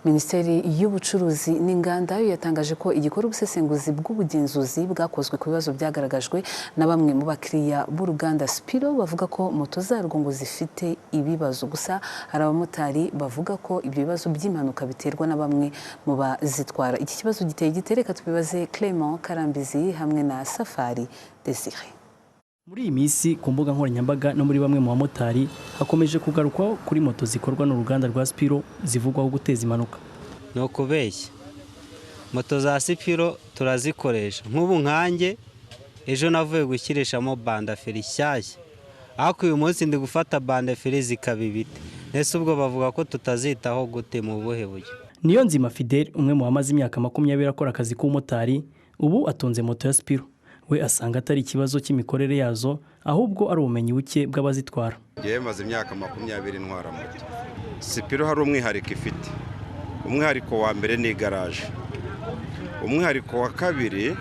Minisiteri y'Ubucuruzi n'Inganda yo yatangaje ko igikora ubusesenguzi bw'ubugenzuzi bwakozwe ku bibazo byagaragajwe na bamwe mu bakiriya b'uruganda Spiro, bavuga ko moto zarwo ngo zifite ibibazo. Gusa hari abamotari bavuga ko ibyo bibazo by'impanuka biterwa na bamwe mu bazitwara. Iki kibazo giteye gite? Reka tubibaze Clement Karambizi hamwe na Safari Desire. Muri iyi minsi, ku mbuga nkoranyambaga no muri bamwe mu bamotari, hakomeje kugarukwaho kuri moto zikorwa n'uruganda rwa Spiro zivugwaho guteza impanuka. Ni ukubeshya. Moto za Spiro turazikoresha. Nk'ubu nkanjye ejo navuye gushyirishamo bande-frein nshyashya, ariko uyu munsi ndi gufata bande-frein zikaba ibiti. Ndetse ubwo bavuga ko tutazitaho gute, mu buhe buryo? Niyo nzima Fidele, umwe mu bamaze imyaka 20 akora akazi k'ubumotari, ubu atunze moto ya Spiro, we asanga atari ikibazo cy'imikorere yazo, ahubwo ari ubumenyi buke bw'abazitwara. Ngewe maze imyaka 20 ntwara moto. Spiro hari umwihariko ifite. Umwihariko wa mbere ni igaraje. Umwihariko wa kabiri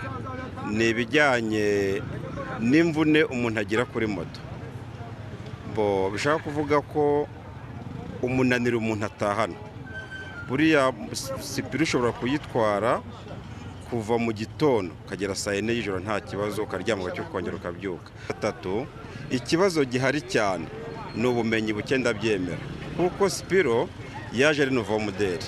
ni ibijyanye n'imvune umuntu agira kuri moto. Bo bishaka kuvuga ko umunaniro umuntu atahana, buriya Spiro ushobora kuyitwara kuva mu gitondo ukagera saa 4 y'ijoro nta kibazo, ukaryama gake, ukongera ukabyuka. Gatatu, ikibazo gihari cyane ni ubumenyi buke, ndabyemera, kuko Spiro yaje ari nouveau modèle.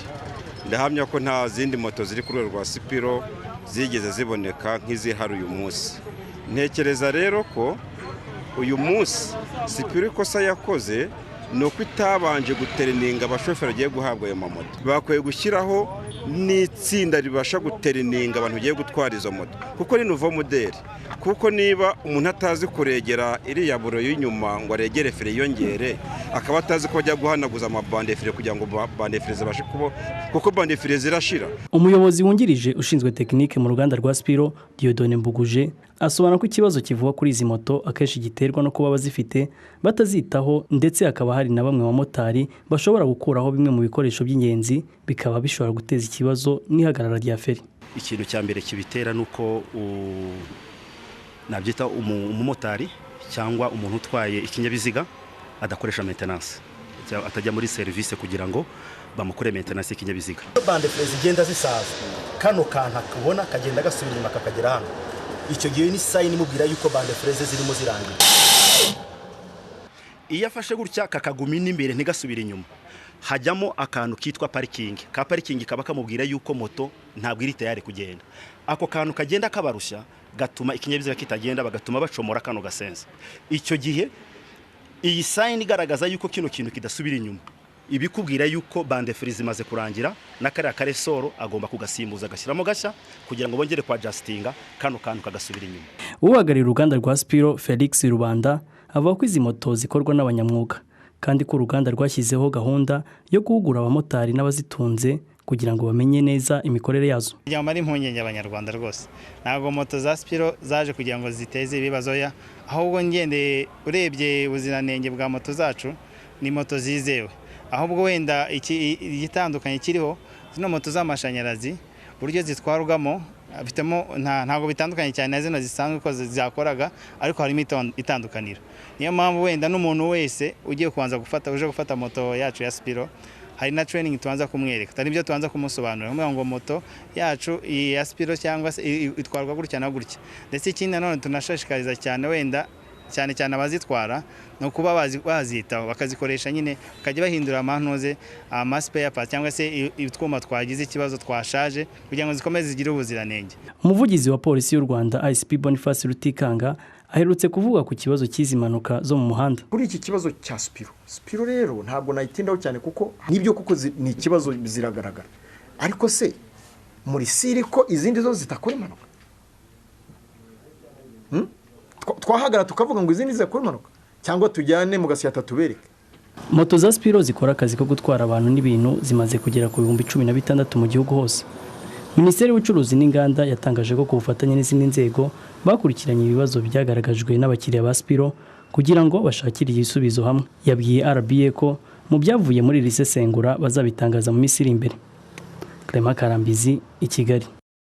Ndahamya ko nta zindi moto ziri ku rwego rwa Spiro zigeze ziboneka nk'izihari uyu munsi. Ntekereza rero ko uyu munsi Spiro ikosa yakoze ni uko itabanje gutraininga abashoferi bagiye guhabwa ayo mamoto. Bakwiye gushyiraho n'itsinda ribasha gutraininga abantu bagiye gutwara izo moto, kuko ni nouveau modèle. Kuko niba umuntu atazi kuregera iriya buro y'inyuma ngo aregere feri yiyongere, akaba atazi ko bajya guhanaguza amabande-frein kugira ngo bande-frein zibashe kuba, kuko bande-frein zirashira. Umuyobozi wungirije ushinzwe tekinike mu ruganda rwa Spiro, Dieudonne Mbuguje, asobanura ko ikibazo kivugwa kuri izi moto akenshi giterwa no kuba abazifite batazitaho, ndetse hakaba hari na bamwe mu bamotari bashobora gukuraho bimwe mu bikoresho by'ingenzi, bikaba bishobora guteza ikibazo n'ihagarara rya feri. Ikintu cya mbere kibitera ni uko nabyita umumotari cyangwa umuntu utwaye ikinyabiziga adakoresha maintenance, atajya muri serivisi kugira ngo bamukore maintenance y'ikinyabiziga. Bande-frein zigenda zisaza, kano kantu akubona kagenda gasubira inyuma kakagera hano. Icyo gihe ni sign imubwira yuko bande-frein ze zirimo zirangira. Iyo afashe gutya kakaguma imbere ntigasubire inyuma, hajyamo akantu kitwa parking. Ka parking kaba kamubwira yuko moto ntabwo iri tayari kugenda. Ako kantu kagenda kabarushya, gatuma ikinyabiziga kitagenda, bagatuma bacomora kano gasensa. Icyo gihe iyi sign igaragaza yuko kino kintu kidasubira inyuma, ibikubwira yuko bande-frein zimaze kurangira, na kariya ka ressort agomba kugasimbuza, agashyiramo gashya kugira ngo bongere kwa adjustinga kano kantu kagasubira inyuma. Uhagarariye uruganda rwa Spiro, Felix Rubanda, avuga ko izi moto zikorwa n'abanyamwuga, kandi ko uruganda rwashyizeho gahunda yo guhugura abamotari n'abazitunze kugira ngo bamenye neza imikorere yazo. Kugira ngo mare impungenge Abanyarwanda rwose, ntabwo moto za Spiro zaje kugira ngo ziteze ibibazo ya, ahubwo ngendeye urebye ubuziranenge bwa moto zacu, ni moto zizewe. Ahubwo wenda igitandukanye kiriho, zino moto z'amashanyarazi uburyo zitwarwamo bifitemo, ntabwo bitandukanye cyane na zino zisanzwe uko zakoraga, ariko harimo itandukaniro. Niyo mpamvu wenda n'umuntu wese ugiye kubanza gufata, uje gufata moto yacu ya Spiro, hari na training tubanza kumwereka, atari ibyo tubanza kumusobanurira, kumubwira ngo moto yacu iyi ya Spiro cyangwa se itwarwa gutya na gutya. Ndetse ikindi nanone tunashishikariza cyane wenda cyane cyane abazitwara ni ukuba bazitaho, bakazikoresha nyine, bakajya bahindura amantuze, ama spare parts cyangwa se utwuma twagize ikibazo, twashaje, kugira ngo zikomeze zigire ubuziranenge. Umuvugizi wa Polisi y'u Rwanda, ICP Boniface Rutikanga, aherutse kuvuga ku kibazo cy'izi mpanuka zo mu muhanda. Kuri iki kibazo cya Spiro, Spiro rero ntabwo nayitindaho cyane, kuko nibyo kuko ni ikibazo, ziragaragara. Ariko se muri siri ko izindi zo zitakora impanuka? Twahagara tukavuga ngo izindi zidakora impanuka, cyangwa tujyane mu Gasyata tubereke? Moto za Spiro zikora akazi ko gutwara abantu n'ibintu zimaze kugera ku 16,000 mu gihugu hose. Minisiteri y'Ubucuruzi n'Inganda yatangaje ko ku bufatanye n'izindi nzego bakurikiranye ibibazo byagaragajwe n'abakiriya ba Spiro kugira ngo bashakire igisubizo hamwe. Yabwiye RBA ko mu byavuye muri iri sesengura bazabitangaza mu minsi iri imbere. Clement Karambizi, i Kigali.